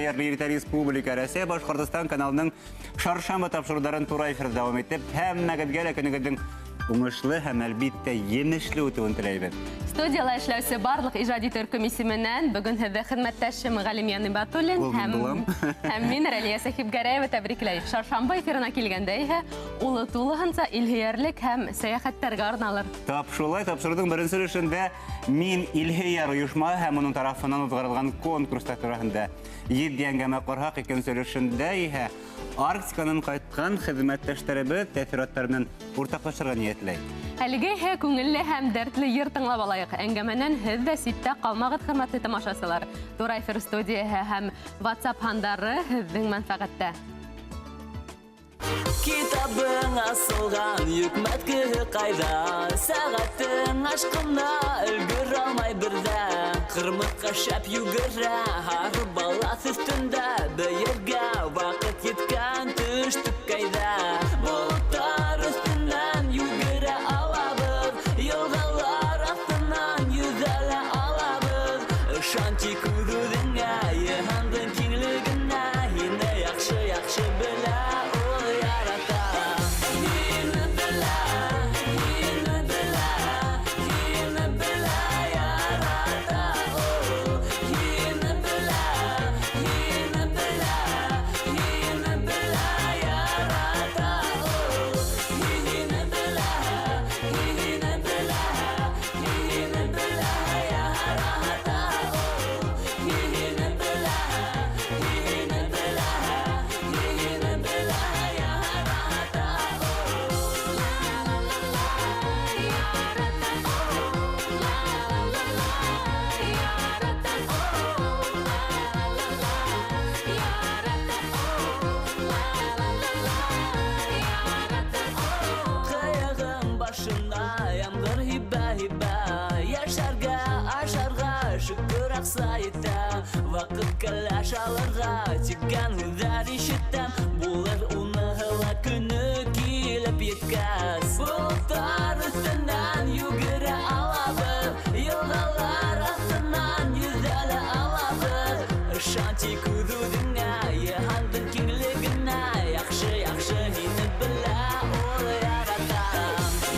Хәйерле иртә республика Рәсәй Башҡортостан каналының Шаршамба тапшырыуҙарын тура эфирҙа дауам итеп, һәммәгеҙгә лә көнөгөҙҙөң уңышлы һәм әлбиттә емешле үтеүен теләйбеҙ. Студияла эшләүсе барлыҡ ижади төркөм исеменән бөгөн һеҙҙе хеҙмәттәшем Ғәлимйән Ибатуллин һәм мин Рәлиә Сәхибгәрәева тәбрикләй. Шаршамба эфирына килгәндә иһә улы тулыһынса илһөйәрлек һәм сәйәхәттәргә арналыр. Тап шулай тапшырыуҙың беренсе өлөшөндә Мин илһөйәр ойошма һәм уның тарафынан уҙғарылған конкурстар тураһында етди әңгәмә ҡорһаҡ, икенсе өлөшөндә иһә Арктиканан ҡайтҡан хеҙмәттәштәребеҙ тәьҫораттар менән уртаҡлашырға ниәтләй. Әлеге иһә күңелле һәм дәртле йыр тыңлап алайыҡ. Әңгәмәнән һеҙ ҙә ситтә ҡалмағыҙ, хөрмәтле тамашасылар. Тура эфир студияһы һәм WhatsApp һандары һеҙҙең мәнфәғәттә. Китабың асылған йөкмәткеһе ҡайҙа? Сәғәтең ашҡына өлгөрә алмай берҙә. Ҡырмыҫҡа шәп йүгерә, һары балаҫ өҫтөндә. Бейергә ваҡыт еткән төштөк кәйҙә. Болоттар өҫтөнән йүгерә алабыҙ, йылғалар аҫтынан йөҙә лә алабыҙ. Ышан тик үҙ-үҙеңә, йыһандың киңлегенә. Һине яҡшы-яҡшы белә ул ярата. Һине белә, һине белә, һине белә ярата ул. Һине белә, һине белә, һине белә ярата ул. Һине белә, һине белә, һине белә ярата ул. Һине белә, һине белә, һине белә ярата ул. Ярата ул, ла-ла-ла-ла, ярата ул, ла-ла-ла-ла, ярата ул, ла-ла-ла-ла, ярата ул. Ҡыйығың башына ямғыр һибә-һибә, йәшәргә, ашарға шөкөр аҡса етә. Ваҡыт кәләш алырға тигән һүҙҙәр ишетәм. Булыр уныһы ла көнө килеп еткәс. Болоттар өҫтөнән йүгерә алабыҙ, йылғалар аҫтынан йөҙә лә алабыҙ. Ышан тик үҙ-үҙеңә, йыһандың киңлегенә. Яҡшы-яҡшы һине белә ул ярата.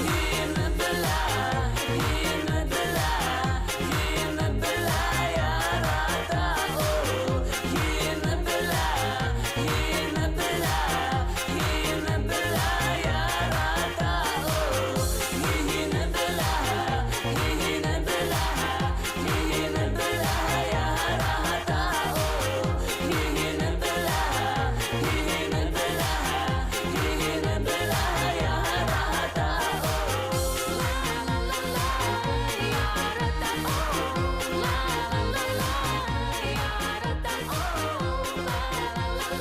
Һине белә, һине белә, һине белә ярата ул. Һине белә, һине белә, һине белә ярата ул. Һине белә, һине белә, һине белә ярата ул. Һине белә, һине белә, һине белә ярата ул. Ла-ла-ла-ла, ярата ул, ла-ла-ла-ла, ярата ул, ла-ла-ла-ла.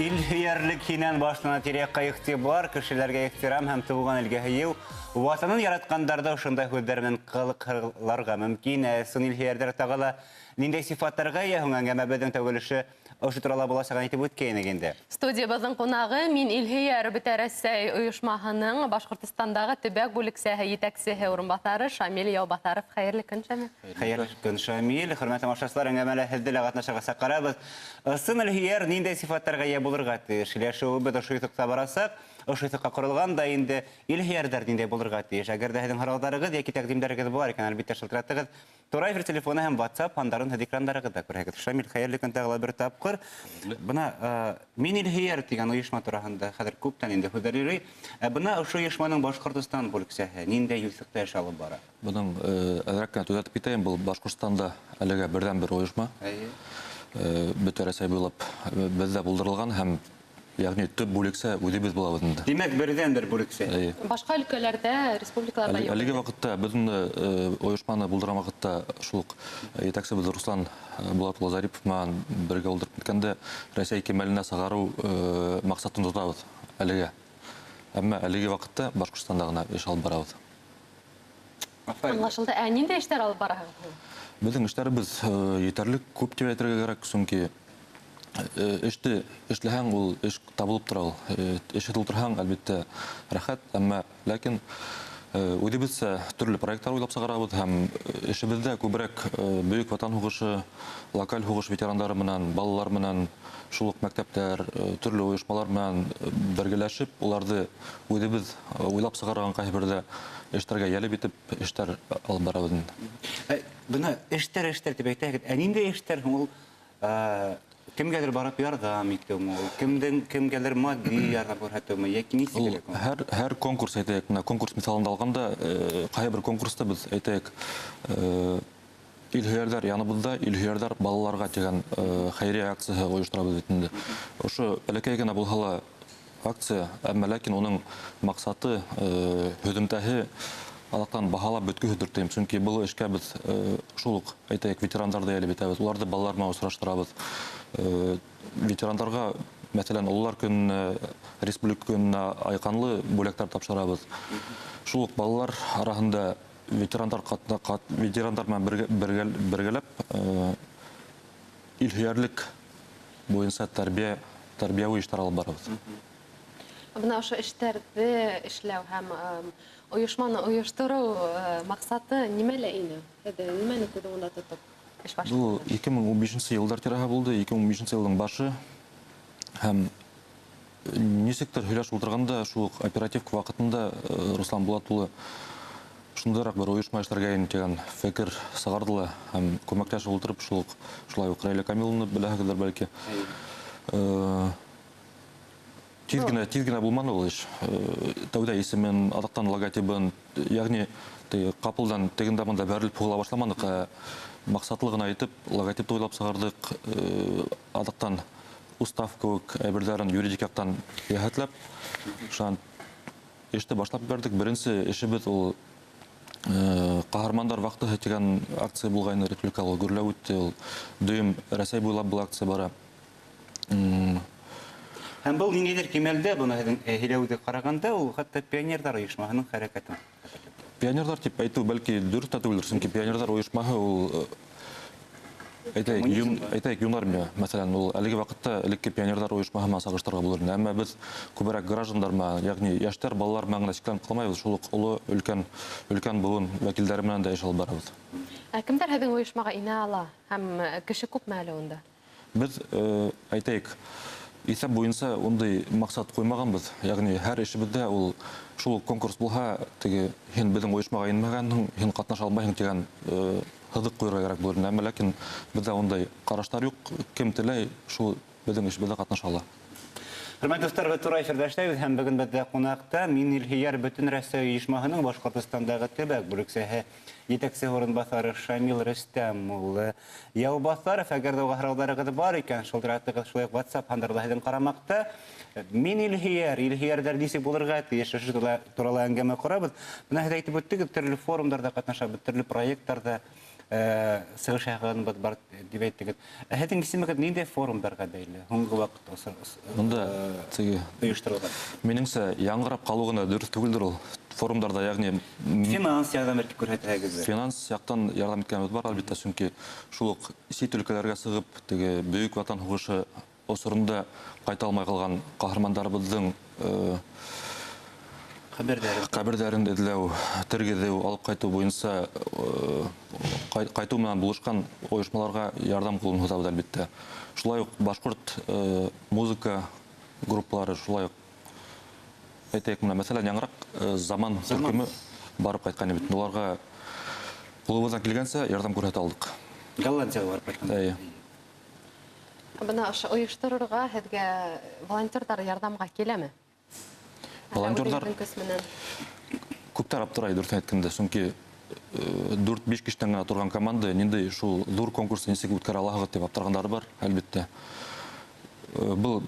Илһөйәрлек һинән башлана, тирә-яҡҡа иғтибар, кешеләргә ихтирам һәм тыуған илгә һөйөү. Ватанын яратҡандарҙы ошондай һүҙҙәр менән ҡылыҡларға мөмкин. Ә ысын илһөйәрҙәр тағы ла ниндәй сифаттарға эйә һуң? Әңгәмәбеҙҙең тәүге өлөшө ошо турала буласағын әйтеп үткәйнек инде. Студиябыҙҙың ҡунағы Мин илһөйәр Бөтә Рәсәй ойошмаһының Башҡортостандағы төбәк бүлексәһе етәксеһе урынбаҫары Шамил Яубаҫаров. Хәйерле көн, Шамил. Хәйерле көн, Шамил. Хөрмәтле тамашасылар, әңгәмәлә һеҙҙе лә ҡатнашырға саҡырабыҙ. Ысын илһөйәр ниндәй сифаттарға эйә булырға тейеш? Һөйләшеүебеҙ ошо юҫыҡта барасаҡ. Ошо юҫыҡҡа ҡоролған да инде илһөйәрҙәр ниндәй булырға тейеш? Әгәр ҙә һеҙҙең һорауҙарығыҙ йәки тәҡдимдәрегеҙ бар икән, әлбиттә шылтыратығыҙ. Тура эфир телефоны һәм WhatsApp һандарын һеҙ экрандарығыҙҙа күрәһегеҙ. Шамил, хәйерле көн тағы ла бер тапҡыр. Бына Мин илһөйәр тигән ойошма тураһында хәҙер күптән инде һүҙҙәр йөрөй. Ә бына ошо ойошманың Башҡортостан бүлексәһе ниндәй юҫыҡта эш алып бара? Бының әҙерәк кенә төҙәтеп китәйем, был Башҡортостанда әлегә берҙән-бер ойошма. Бөтә Рәсәй буйлап беҙҙә булдырылған һәм ягъни төп бүлексә үҙебеҙ булабыҙ инде. Тимәк, берҙән-бер бүлексә. Эйе. Башҡа өлкәләрҙә, республикаларҙа юҡ. Әлеге ваҡытта беҙҙең ойошманы булдырған ваҡытта шул уҡ етәксебеҙ Руслан Булат улы Зарипов менән бергә ултырып киткәндә Рәсәй кимәленә сығарыу маҡсатын тотабыҙ әлегә. Әммә әлеге ваҡытта Башҡортостанда ғына эш алып барабыҙ. Афарин. Аңлашылды. Ә ниндәй эштәр алып бараһығыҙ? Беҙҙең эштәребеҙ етерлек күп тип әйтергә кәрәк, сөнки эште эшләһәң, ул эш табылып тора ул. Эше тултырһаң, әлбиттә, рәхәт, әммә ләкин Үҙебеҙсә төрлө проекттар уйлап сығарабыҙ һәм эшебеҙҙә күберәк Бөйөк Ватан һуғышы, локаль һуғыш ветерандары менән, балалар менән, шул уҡ мәктәптәр, төрлө ойошмалар менән бергәләшеп, уларҙы үҙебеҙ уйлап сығарған ҡайһы берҙә эштәргә йәлеп итеп эштәр алып барабыҙ инде. Бына эштәр тип әйтәһегеҙ. Ә ниндәй эштәр һуң ул? Кемгәлер барып ярҙам итеүме ул? Кемгәлер матди ярҙам күрһәтеүме йәки нисек элек ул? Һәр конкурс әйтәйек, менә конкурс миҫалында алғанда, ҡайһы бер конкурста беҙ әйтәйек, илһөйәрҙәр яныбыҙҙа, илһөйәрҙәр балаларға тигән хәйриә акцияһы ойошторабыҙ бит инде. Ошо бәләкәй генә булһа ла акция, әммә ләкин уның маҡсаты, һөҙөмтәһе алаҡтан баһалап бөткөһөҙдөр тием. Сөнки был эшкә беҙ шул уҡ әйтәйек, ветерандарҙы йәлеп итәбеҙ, уларҙы балалар менән осраштырабыҙ. Ветерандарға, мәҫәлән, ололар көнөнә, республика көнөнә айҡанлы бүләктәр тапшырабыҙ. Шул уҡ балалар араһында ветерандар ветерандар менән бергәләп илһөйәрлек буйынса тәрбиәүи эштәр алып барабыҙ. Бына ошо эштәрҙе эшләү һәм ойошманы ойоштороу маҡсаты нимәлә ине? Һеҙ нимәне күҙ уңында тотоп эш башланды? Был 2015 йылдар тирәһе булды, 2015 йылдың башы. Һәм нисектер һөйләшеп ултырғанда, шул уҡ оперативка ваҡытында Руслан Булат улы шундайыраҡ бер ойошма эшләргә ине тигән фекер сығарҙы ла һәм күмәкләшеп ултырып, шул уҡ шулай уҡ Рәйлә Камиловна беләһегеҙҙер бәлки. Тиҙ генә булманы ул эш. Тәүҙә исемен, аҙаҡтан логотибын, йәғни ҡапылдан тегендә бында бәрелеп һуғыла башламаныҡ, ә маҡсатлы ғына итеп логотипты уйлап сығарҙыҡ, аҙаҡтан устав кеүек әйберҙәрен юридик яҡтан йәһәтләп, шунан эште башлап ебәрҙек. Беренсе эшебеҙ ул Ҡаһармандар ваҡтыһы тигән акция булғайны, республикала гөрләп үтте. Ул дөйөм Рәсәй буйлап был акция бара. Һәм был ниндәйҙер кимәлдә, бына һеҙҙең һөйләүҙе ҡарағанда, ул хатта пионерҙар ойошмаһының хәрәкәте. Пионерҙар тип әйтеү бәлки дөрөҫ тә түгелдер, сөнки пионерҙар ойошмаһы ул, әйтәйек, юнармия, мәҫәлән, ул әлеге ваҡытта элекке пионерҙар ойошмаһы менән сағыштырырға булыр ине. Әммә беҙ күберәк граждандар менән, йәғни йәштәр, балалар менән генә сикләнеп ҡалмайбыҙ, шул уҡ оло өлкән быуын вәкилдәре менән дә эш алып барабыҙ. Ә кемдәр һеҙҙең ойошмаға инә ала һәм кеше күпме әле унда? Беҙ, әйтәйек, иҫәп буйынса ундай маҡсат ҡуймағанбыҙ. Йәғни һәр эшебеҙҙә ул шул конкурс булһа, теге һин беҙҙең ойошмаға инмәгәнһең, һин ҡатнаша алмайһың тигән һыҙыҡ ҡуйырға кәрәк булыр ине. Әммә ләкин беҙҙә ундай ҡараштар юҡ. Кем теләй, шул беҙҙең эшебеҙҙә ҡатнаша ала. Хөрмәтле дуҫтар, беҙ тура эфирҙа эшләйбеҙ һәм бөгөн беҙҙә ҡунаҡта Мин илһөйәр Бөтөн Рәсәй ойошмаһының Башҡортостандағы төбәк бүлексәһе етәксе урынбаҫары Шамил Рөстәм улы Яубаҫаров. Әгәр ҙә уға һорауҙарығыҙ бар икән, шылтыратығыҙ, шулай уҡ WhatsApp һандарҙа һеҙҙең ҡарамаҡта. Мин илһөйәр, илһөйәрҙәр нисек булырға тейеш, ошо турала әңгәмә ҡорабыҙ. Бына һеҙ әйтеп үттегеҙ, төрлө форумдарҙа ҡатнашабыҙ, төрлө проекттарҙа сығыш яһағанбыҙ бар тип әйттегеҙ. Ә һеҙҙең исемегеҙ ниндәй форумдарға бәйле? Һуңғы ваҡыт Бында теге ойошторолған. Минеңсә, яңғырап ҡалыу ғына дөрөҫ түгелдер ул. Форумдарҙа, йәғни финанс ярҙам итеп күрһәтәһегеҙ. Финанс яҡтан ярҙам иткәнебеҙ бар, әлбиттә, сөнки шул уҡ сит өлкәләргә сығып, теге Бөйөк Ватан һуғышы осоронда ҡайта алмай ҡалған ҡаһармандарыбыҙҙың Ҡәберҙәрен. ҡәберҙәрен эҙләү, тергеҙеү, алып ҡайтыу буйынса ҡайтыу менән булышҡан ойошмаларға ярҙам ҡулын һуҙабыҙ, әлбиттә. Шулай уҡ башҡорт музыка группалары, шулай уҡ әйтәйек, менә мәҫәлән, яңыраҡ Заман төркөмө барып ҡайтҡан бит. Уларға ҡулыбыҙҙан килгәнсә ярҙам күрһәтә алдыҡ. Голландияға барып ҡайтҡан. Эйе. Бына ошо ойошторорға һеҙгә волонтерҙар ярҙамға киләме? Волонтерҙар Үҙегеҙҙең көс менән. күптәр аптырай, дөрөҫөн әйткәндә, сөнки дүрт-биш кешенән генә торған команда ниндәй шул ҙур конкурсты нисек үткәрә алаһығыҙ тип аптырағандар бар, әлбиттә. Был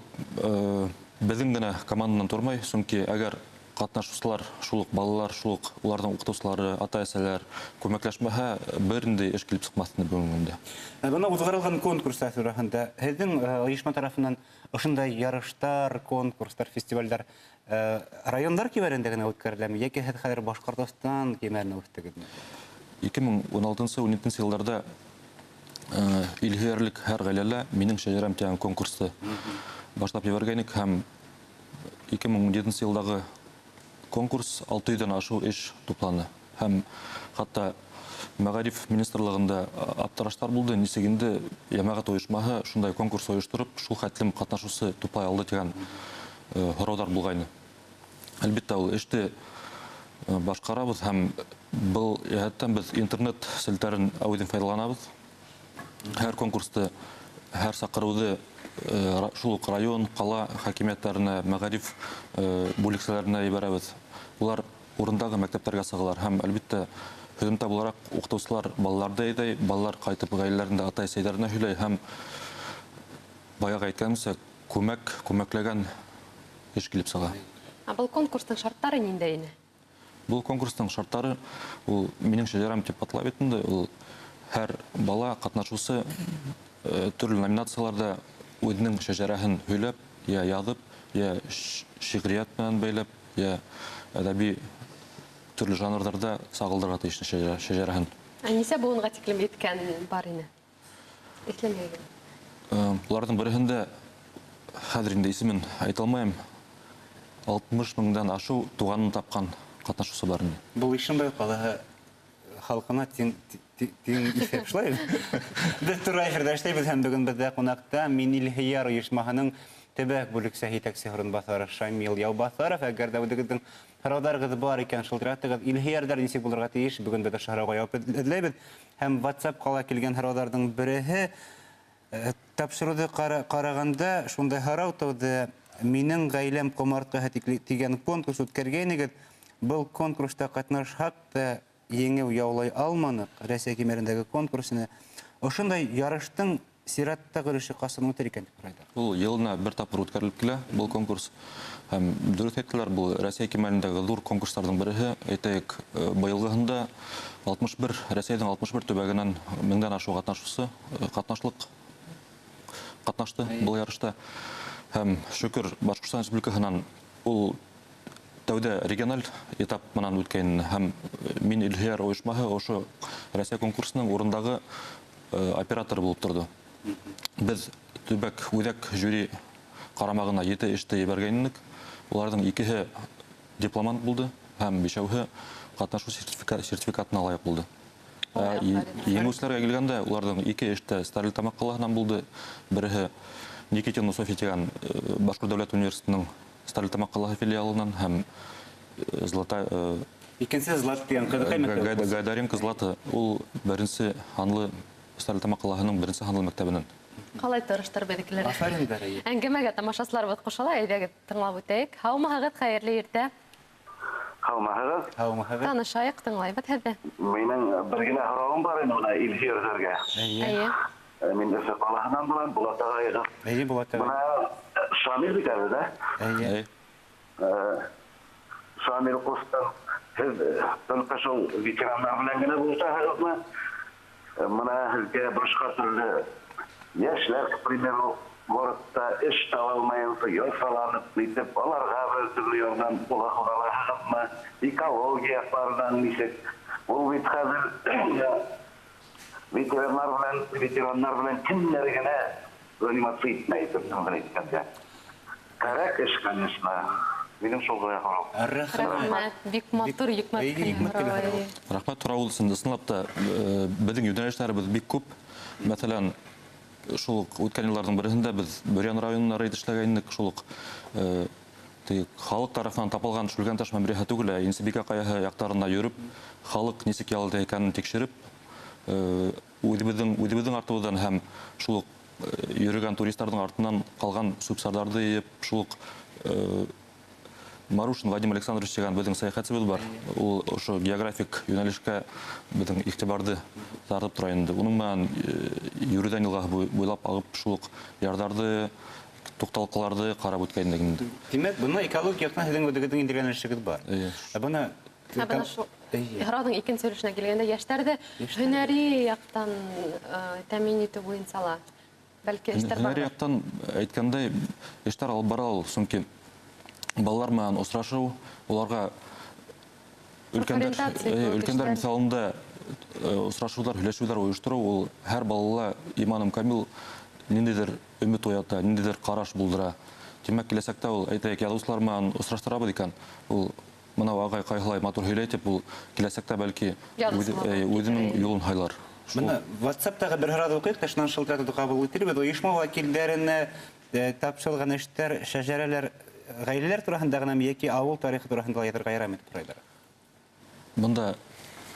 беҙҙең генә команданан тормай, сөнки әгәр ҡатнашыусылар, шул уҡ балалар, шул уҡ уларҙың уҡытыусылары, ата-әсәләр күмәкләшмәһә, бер ниндәй эш килеп сыҡмаҫ ине бөгөнгө көндә. Бына уҙғарылған конкурстар тураһында һеҙҙең ойошма тарафынан ошондай ярыштар, конкурстар, фестивалдәр райондар кимәлендә генә үткәреләме, йәки һеҙ хәҙер Башҡортостан кимәленә үҫтегеҙме? Ике мең ун алтынсы, ун етенсе йылдарҙа илһөйәрлек һәр ғаиләлә Минең шәжәрәм тигән конкурсты башлап ебәргәйнек һәм ике мең ун етенсе йылдағы конкурс 600-дән ашыу эш тупланы. Һәм хатта Мәғариф министрлығында аптыраштар булды, нисек инде йәмәғәт ойошмаһы шундай конкурс ойоштороп, шул хәтлем ҡатнашыусы туплай алды тигән һорауҙар булғайны. Әлбиттә, ул эште башҡарабыҙ һәм был йәһәттән беҙ интернет селтәрен әүҙем файҙаланабыҙ. Һәр конкурсты, һәр саҡырыуҙы шул уҡ район, ҡала хакимиәттәренә, мәғариф бүлексәләренә ебәрәбеҙ. Улар урындағы мәктәптәргә сығалар һәм әлбиттә һөҙөмтә булараҡ уҡытыусылар балаларҙы әйҙәй, балалар ҡайтып ғаиләләрендә атай-әсәйҙәренә һөйләй һәм баяғы әйткәнемсә, күмәкләгән эш килеп сыға. Ә был конкурстың шарттары ниндәй ине? Был конкурстың шарттары ул минең шәжәрәм тип атала бит инде. Ул һәр бала ҡатнашыусы төрлө номинацияларҙа үҙенең шәжәрәһен һөйләп, йә яҙып, йә шиғриәт менән бәйләп, йә әҙәби төрлө жанрҙарҙа сағылдырға тейеш шәжәрәһен. Ә нисә быуынға тиклем еткән бар ине? Иҫләмәйем. Уларҙың береһендә хәҙер инде исемен әйтә алмайым. 60 меңдән ашыу туғанын тапҡан ҡатнашыусы бар ине. Был Ишембай ҡалаһы халҡына тиң иҫәп, шулай? Беҙ тура эфирҙа эшләйбеҙ һәм бөгөн беҙҙә ҡунаҡта Мин Илһөйәр ойошмаһының төбәк бүлексә етәксе урынбаҫары Шамил Яубаҫаров. Әгәр ҙә үҙегеҙҙең һорауҙарығыҙ бар икән, шылтыратығыҙ. Илһөйәрҙәр нисек булырға тейеш? Бөгөн беҙ ошо һорауға яуап эҙләйбеҙ. Һәм WhatsApp-ҡа ла килгән һорауҙарҙың береһе тапшырыуҙы ҡарағанда шундай һорау тыуҙы: минең ғаиләм ҡомартҡыһы тигән конкурс үткәргәйнегеҙ. Был конкурста ҡатнашһаҡ та еңеү яулай алманыҡ Рәсәй кимәлендәге конкурсына. Ошондай ярыштың сираттағы өлөшө ҡасан үтер икән тип һорайҙар. Ул йылына бер тапҡыр үткәрелеп килә был конкурс. Һәм дөрөҫ әйттеләр, был Рәсәй кимәлендәге ҙур конкурстарҙың береһе. Әйтәйек, быйылғыһында 61 Рәсәйҙең 61 төбәгенән меңдән ашыу ҡатнашыусы ҡатнашты был ярышта. Һәм шөкөр, Башҡортостан Республикаһынан ул тәүҙә региональ этап менән үткән һәм Мин Илһөйәр ойошмаһы ошо Рәсәй конкурсының урындағы операторы булып торҙо. Беҙ төбәк үҙәк жюри ҡарамағына 7 эште ебәргәйнек. Уларҙың 2-һе дипломант булды һәм 5-әүһе ҡатнашыу сертификатына лайыҡ булды. Еңеүселәргә килгәндә, уларҙың 2 эште Стәрлетамаҡ ҡалаһынан булды. Береһе Никитина Софья тигән Башҡорт дәүләт университетының Стәрлетамаҡ ҡалаһы филиалынан һәм Злата икенсе Злат тигән ҡыҙыҡай мәктәбе. Гайдаренко Злата ул беренсе һанлы Стәрлетамаҡ ҡалаһының беренсе һанлы мәктәбенән. Ҡалай тырыштар беҙҙекеләр. Афарин бәрәйе. Әңгәмәгә тамашасыларыбыҙ ҡушыла, әйҙәгеҙ тыңлап үтәйек. Һаумыһығыҙ, хәйерле иртә. Һаумыһығыҙ. Һаумыһығыҙ. Танышайыҡ, тыңлайбыҙ һеҙҙе. Минең бер генә һорауым бар ине бына Илһөйәрҙәргә. Эйе. Мин Өфө ҡалаһынан булам, Булат ағайға. Эйе, Булат ағай. Бына Шамил бит әле, да? Эйе. Шамил ҡустым, һеҙ только шул ветерандар менән генә булышаһығыҙмы? Бына һеҙгә башҡа төрлө йәшләр, к примеру, городта эш таба алмайынса, яфаланып, нитеп, аларға бер төрлө ярҙам була алаһығыҙмы? Экология яҡтарынан нисек? Ул бит хәҙер ветерандар менән кемдәр генә заниматься итмәй, төптән әйткәндә. Кәрәк эш, конечно. Минең шул ғына һорау. Рәхмәт, бик матур йөкмәт кенә. Рәхмәт һорауы өсөн. Ысынлап та, беҙҙең йүнәлештәребеҙ бик күп. Мәҫәлән, шул уҡ үткән йылдарҙың береһендә беҙ Бөрйән районына рейд эшләгәйнек, шул уҡ халыҡ тарафынан тапалған Шүлгәнташ мәмерйәһе түгел, ә Инсебикә ҡаяһы яҡтарына йөрөп, халыҡ нисек ял итә икәнен тикшереп, үҙебеҙҙең артыбыҙҙан һәм шул уҡ йөрөгән туристарҙың артынан ҡалған сүп-сарҙарҙы йыйып, шул уҡ Марушин Вадим Александрович тигән беҙҙең сәйәхәтсебеҙ бар. Ул ошо географик йүнәлешкә беҙҙең иғтибарҙы тартып тора инде. Уның менән Йөрөҙән йылғаһы буйлап ағып шул уҡ ярҙарҙы, туҡталҡаларҙы ҡарап үткәйнек инде. Тимәк, бына экология яҡтан һеҙҙең үҙегеҙҙең индергән эшегеҙ бар. Эйе. Ә бына Ә бына шул һорауҙың икенсе өлөшөнә килгәндә, йәштәрҙе һөнәри яҡтан тәьмин итеү буйынса ла бәлки эштәр бар. Һөнәри яҡтан әйткәндәй, эштәр алып бара ул, сөнки балалар менән осрашыу, уларға өлкәндәр миҫалында осрашыуҙар, һөйләшеүҙәр ойоштороу, ул һәр балала иманым камил ниндәйҙер өмөт уята, ниндәйҙер ҡараш булдыра. Тимәк, киләсәктә ул, әйтәйек, яҙыусылар менән осраштырабыҙ икән, ул Мынау ағай ҡайһылай матур һөйләй тип, ул киләсәктә бәлки үҙенең юлын һайлар. Бына WhatsApp-тағы бер һорауҙы уҡыйыҡ та, шунан шылтыратыуҙы ҡабул итербеҙ. Ойошма вәкилдәренә тапшырылған эштәр, шәжәрәләр ғаиләләр тураһында ғынамы йәки ауыл тарихы тураһында ла яҙырға ярамай тип һорайҙар. Бында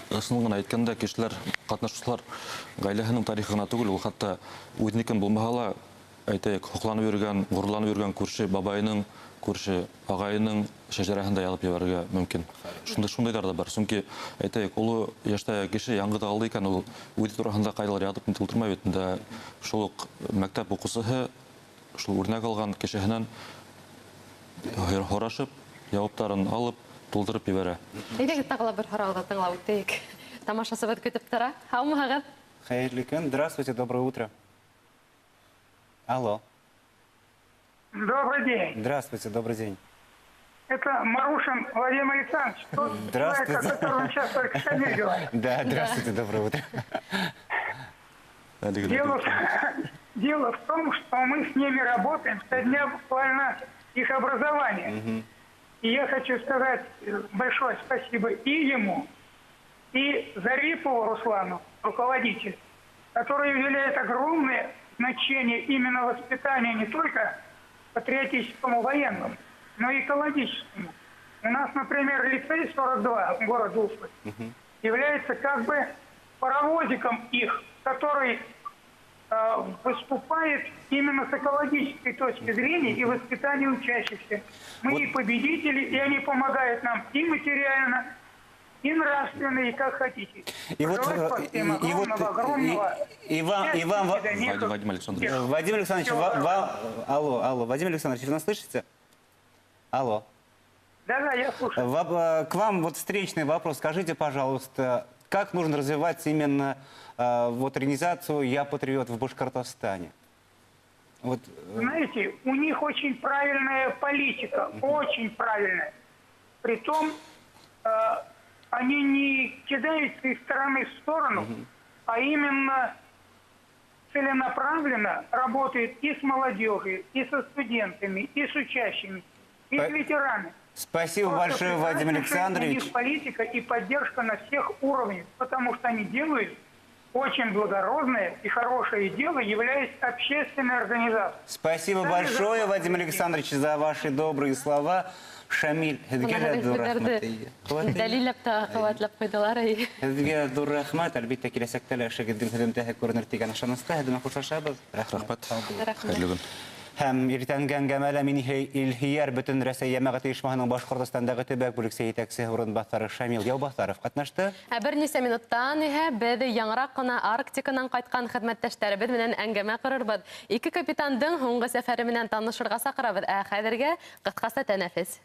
ысын ғына әйткәндә, кешеләр, ҡатнашыусылар ғаиләһенең тарихы ғына түгел, ул хатта үҙенекен булмаһа ла, әйтәйек, һоҡланып йөрөгән, ғорурланып йөрөгән күрше бабайының, күрше ағайының шәжәрәһен дә яҙып ебәрергә мөмкин. Шундайҙар ҙа бар. Сөнки, әйтәйек, оло йәштәге кеше яңғыҙ ҡалды икән, ул үҙе тураһында ҡайҙалыр яҙып ултырмай бит инде. Шул уҡ мәктәп уҡыусыһы шул үрнәк алған кешеһенән һорашып, яуаптарын алып, тултырып ебәрә. Әйҙәгеҙ, тағы ла бер һорауҙы тыңлап үтәйек. Тамашасыбыҙ көтөп тора. Һаумыһығыҙ? Хәйерле көн. Здравствуйте, доброе утро. Алло. Добрый день. Здравствуйте, добрый день. Это Марушин Владимир Александрович, тот человек, о котором сейчас только Шамиль говорит. Да, здравствуйте, доброе утро. Дело в том, что мы с ними работаем со дня буквально их образования. И я хочу сказать большое спасибо и ему, и Зарипову Руслану, руководителю, который уделяет огромное значение именно воспитанию не только патриотическому военному, но и экологическому. У нас, например, лицей 42, город Уфы, является как бы паровозиком их, который выступает именно с экологической точки зрения и воспитания учащихся. Мы вот и победители, и они помогают нам и материально, и нравственно, и как хотите. И вот, и вам, Вадим Александрович. Вадим Александрович, алло, алло, Вадим Александрович, вы нас слышите? Алло. Да, я слушаю. К вам вот встречный вопрос. Скажите, пожалуйста, как нужно развивать именно вот организацию «Я патриот» в Башкортостане? Вот. Знаете, у них очень правильная политика, очень правильная. Притом они не кидаются из стороны в сторону, а именно целенаправленно работают и с молодежью, и со студентами, и с учащими, и с ветеранами. Спасибо большое, Вадим Александрович. У них политика и поддержка на всех уровнях, потому что они делают очень благородное и хорошее дело, являясь общественной организацией. Спасибо большое, Вадим Александрович, за ваши добрые слова. Шамиль, һеҙгә ҙур рәхмәт. Дәлилләп тә ҡеүәтләп ҡуйҙылар. Һеҙгә ҙур рәхмәт. Әлбиттә, киләсәктә лә эшегеҙҙең һөҙөмтәһе күренер тигән ышаныста. Һеҙ менән хушлашабыҙ. Рәхмәт. Хәйерле көн. Һәм иртәнге әңгәмәлә мин Илһөйәр Бөтөн Рәсәй йәмәғәт ойошмаһының Башҡортостандағы төбәк бүлексә етәксеһе урынбаҫары Шамил Яубаҫаров ҡатнашты. Ә бер нисә минуттан иһә беҙ яңыраҡ ҡына Арктиканан ҡайтҡан хеҙмәттәштәребеҙ менән әңгәмә ҡорорбоҙ. Ике капитандың һуңғы сәфәре менән танышырға саҡырабыҙ. Ә хәҙергә ҡыҫҡаса тәнәфес.